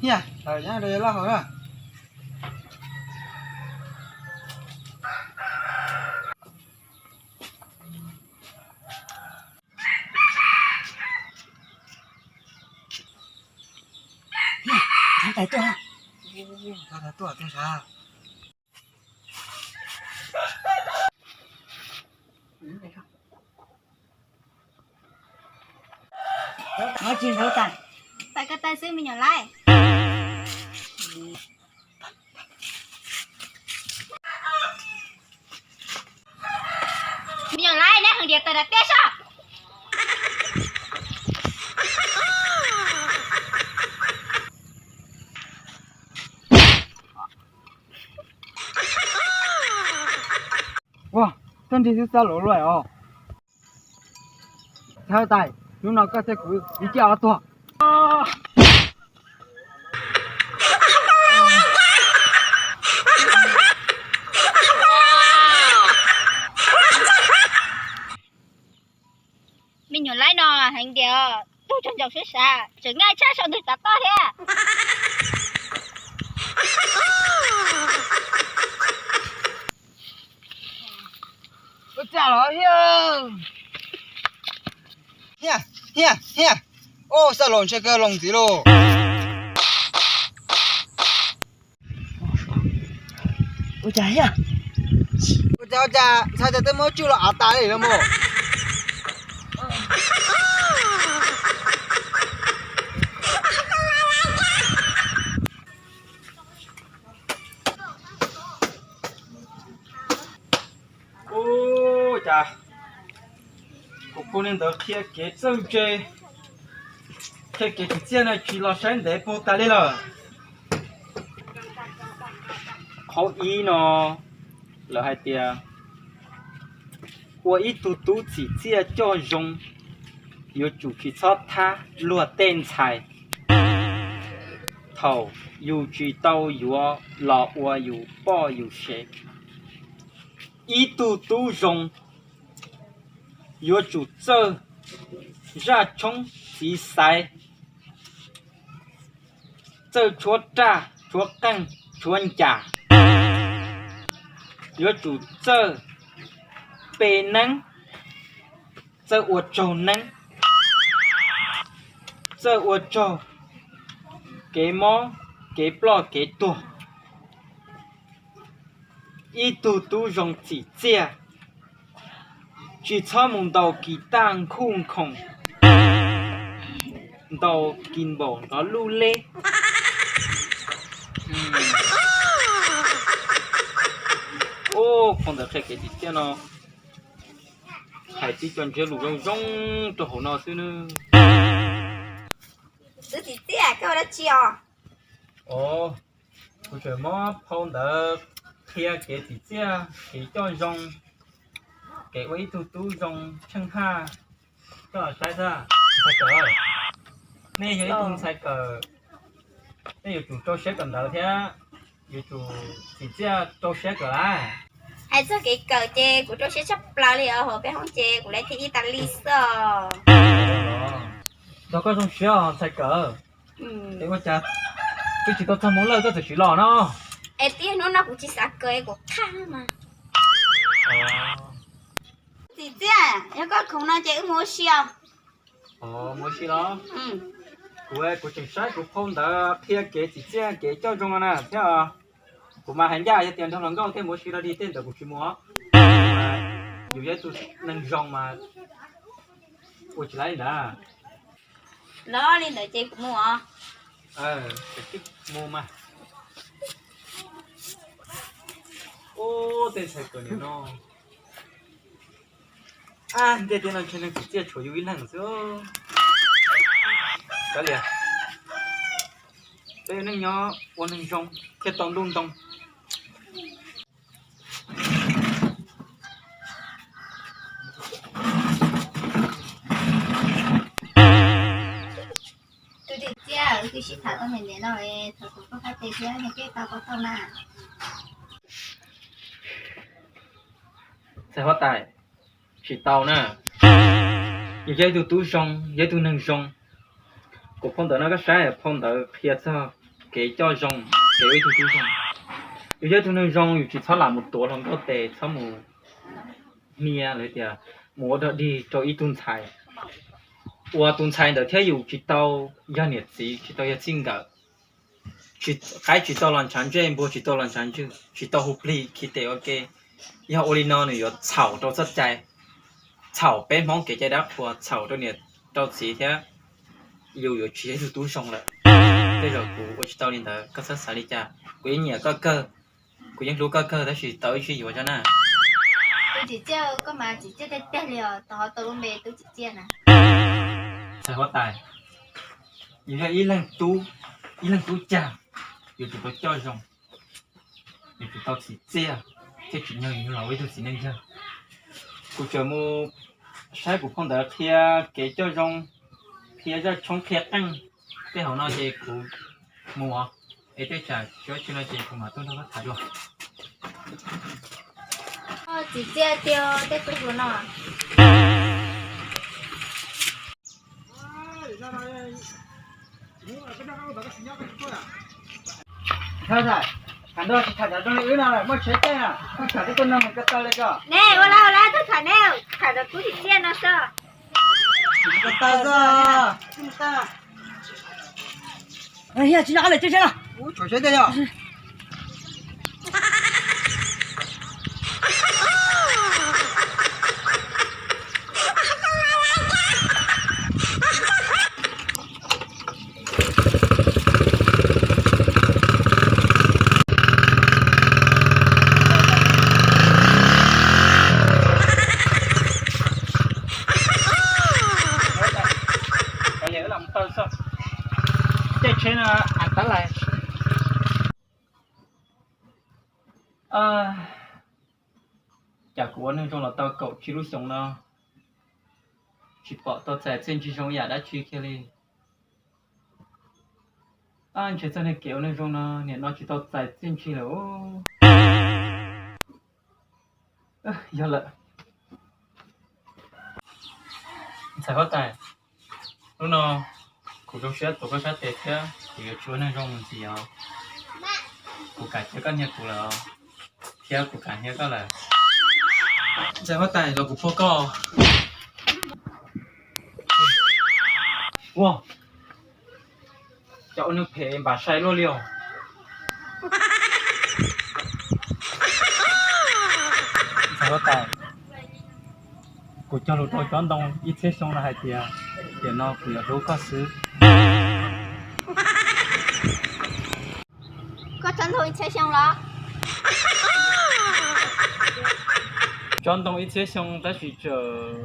Hiaj, tawm nyob rau laj hauv na. Ntxhais tais tuaj, ntxhais tais tuaj, tuaj sav. Ntxhais tais xwb me nyuam laib. Me nyuam laib, neb heev diam tawm nram tiaj soj. Ua, tag nrho xwb xav luag luaj os. Ntxhais tais, hnub no koj thiab kuv ib ciaj ob tuag. Me nyuam laib no heev tiag, tug tsaug ntsoov sib sav, tseem nqaij tshaj saum ntug tav toj thiab. Ua cas los hiaj, hiaj, hiaj, hiaj. Ua, xav los ntshe kawg los ntxiv lauj. Ua cas hiaj, ua cas, ua cas ntxhais tais twb muab tswj los av tas li los mas. Ua cas kuv pug li ntawd qhia kev txawj ntse, qhia kev tsim txiaj no tsis los saib ntev puag tas li lawm. Qhov ib no lawv hais tias ua ib tug tub tsim txiaj coj zoo, yuav tsum tsis txhob thab luag tej ntxhais thaum yus tsis tau yuav los ua yus poj yus sev. Ib tug tub zoo yuav tsum txawj zaj tshoob txiv xaiv, txawj tshuab raj tshuab qeej tshuab ncas, yuav tsum txawj pe neeb, txawj ua tsaug neeb, txawj ua tsaug kev mob kev ploj kev tuag. Ib tug tub zoo tsim txiaj, tsis txhob mus ntaus kis taj nkhuj nkhoos, ntaus kis npaum nrov luj leb. Ua, phau ntawv qhia kev tsim txiaj no hais tib co ntsiab lus zoo zoo rau hauv no xwb nawb. Tub tsim txiaj, koj ua dab tsi os? Kuv tseem muab phau ntawv qhia kev tsim txiaj, kev coj zoo, kev ua ib tug tub zoo tsheej haj coj los saib xwb. Ntxhais kawm, nej yog ib tug ntxhais kawm, nej yuav tsum rau siab kawm ntawv thiab yuav tsum tsim txiaj rau siab kawm lawm. Hais txog kev kawm ces kuv rau siab tshaj plaws li os, hauv peb hoob ces kuv leej thib ib tas li xwb os. Nrog koj zoo siab os ntxhais kawm. Es ua cas twb tsis tau txog moos lawm koj txawm sim los no? Es tiag hnub no kuv tsis xav kawm, kuv qhaj mas. Tsim txiaj, yog koj khoom no ces wb mus ua si os. Mus ua si los? Kuv, kuv tseem saib kuv phau ntawv qhia kev tsim txiaj kev coj zoo no na thiab. Kuv mas hais ncaj yog tias nrog hluas nkauj thiaj mus ua si los dig, tej ntawd kuv tsis mus os. Yus yog ib tug neeg zoo mas ua tsis laib li ntawd. Los li ntawd ces kuv mus os. Mus mas. Ub, tej ntxhais kawm nim no, ntiaj teb no ntshe neeg tsim txiaj tshuav yus ib leeg xwb. Kav liam, peb ua neej nyob ua neeg zoo thiaj tau ntuj ntoo. Tus tsim txiaj, wb twb sib tham tau me ntsis no, thov koj qab tes thiab nws peb tau tau tau na. Txhais huab tais, tsis tau na. Yus yog ib tug tub zoo, yog ib tug neeg zoo. Kuv phau ntawv no koj saib, phau ntawv qhia txog kev coj zoo, kev ua ib tug tub zoo. Yus yog ib tug neeg zoo yus tsis txhob lam mus tuav hluas nkauj tes, txhob mus hnia los tias mus ua dog dig rau ib tug ntxhais, uas tus ntxhais ntawd thiab yus tsis tau yog niam txiv, tsis tau yog txij nkawm, qaib tsis tau los ntshav ntsej, npua tsis tau los ntshav ntswg, tsis tau hu plig khi tes ua ke. Yog ua li no nws yuav txhaum rau txoj cai, txhaum peb Hmoob kev cai dab qhuas, txhaum rau niam rau txiv thiab yus yuav tsis yog ib tug tub zoo lawm. Tej zaum kuv ua tsis tau li ntawd, koj txhob xav li cas, kuv yeej nyiam koj kawg, kuv yeej hlub koj kawg tab sis tau ib tsij yuav tso na. Tub Tsim Txiaj, koj mas tsim txiaj tiag tiag li os, tau ho tau lub npe Tub Tsim Txiaj na. Ntxhais huab tais, yus yog ib leeg tub, ib leeg tub cag, yus tsum tau coj zoo, yus tsum tau tsim txiaj thiab tsim nyog yus los ua ib tug txiv neej yawg. Kuv tseem mus saib kuv phauj ntawd qhia kev coj zoo, qhia zaj tshoob qhia qeej tej hauv no ces kuv mus os, es tej tsam tsis ua tsi no ces kuv mam tuaj nrog koj tham dua. Tsim txiaj tiag tej tub hluas no. Thawj thawj, tham nrog tsis tham cov zoo li wb no muaj tsheb caij na, muaj tham tej tuaj no mus ko taw li ko. Ne, ua lawm ua lawm, tuaj tham ne, tham ntawm kuv Tsim Txiaj no xwb. Ko taw xwb. Yog tsis nyob lawm, tsis nyob lawm. Tshuav tsheb tiag yog. Caij tsheb no av tab lais. Cas kuv ua neeg zoo los tau kaum tsib lub xyoo no, tsis pom tau txais txiaj ntsig zoo yam dab tsi kiag li. Ntshe txoj niag kev ua neeg zoo no nim no tsis tau txais txiaj ntsig lawm. Yog lawm. Ntxhais huab tais, hnub no kuv zoo siab tuav koj sab tes thiab kuv yuav tsis ua neeg zoo mus ntxiv os. Kuv kam cia koj hnia kuv lawm os, thiab kuv kam hnia koj lawm. Ntxhais huab tais, los kuv puag koj. Ua, cov ua neeg phem npam sai luaj li os. Ntxhais huab tais, kuv cog lus rau Tsob Ntoo ib txhiab xyoo no hais tias, tiam no kuv yuav hlub koj xwb. Koj tsob ntoo ib txhiab xyoo los? Tsob ntoo ib txhiab xyoo tab sis tseem,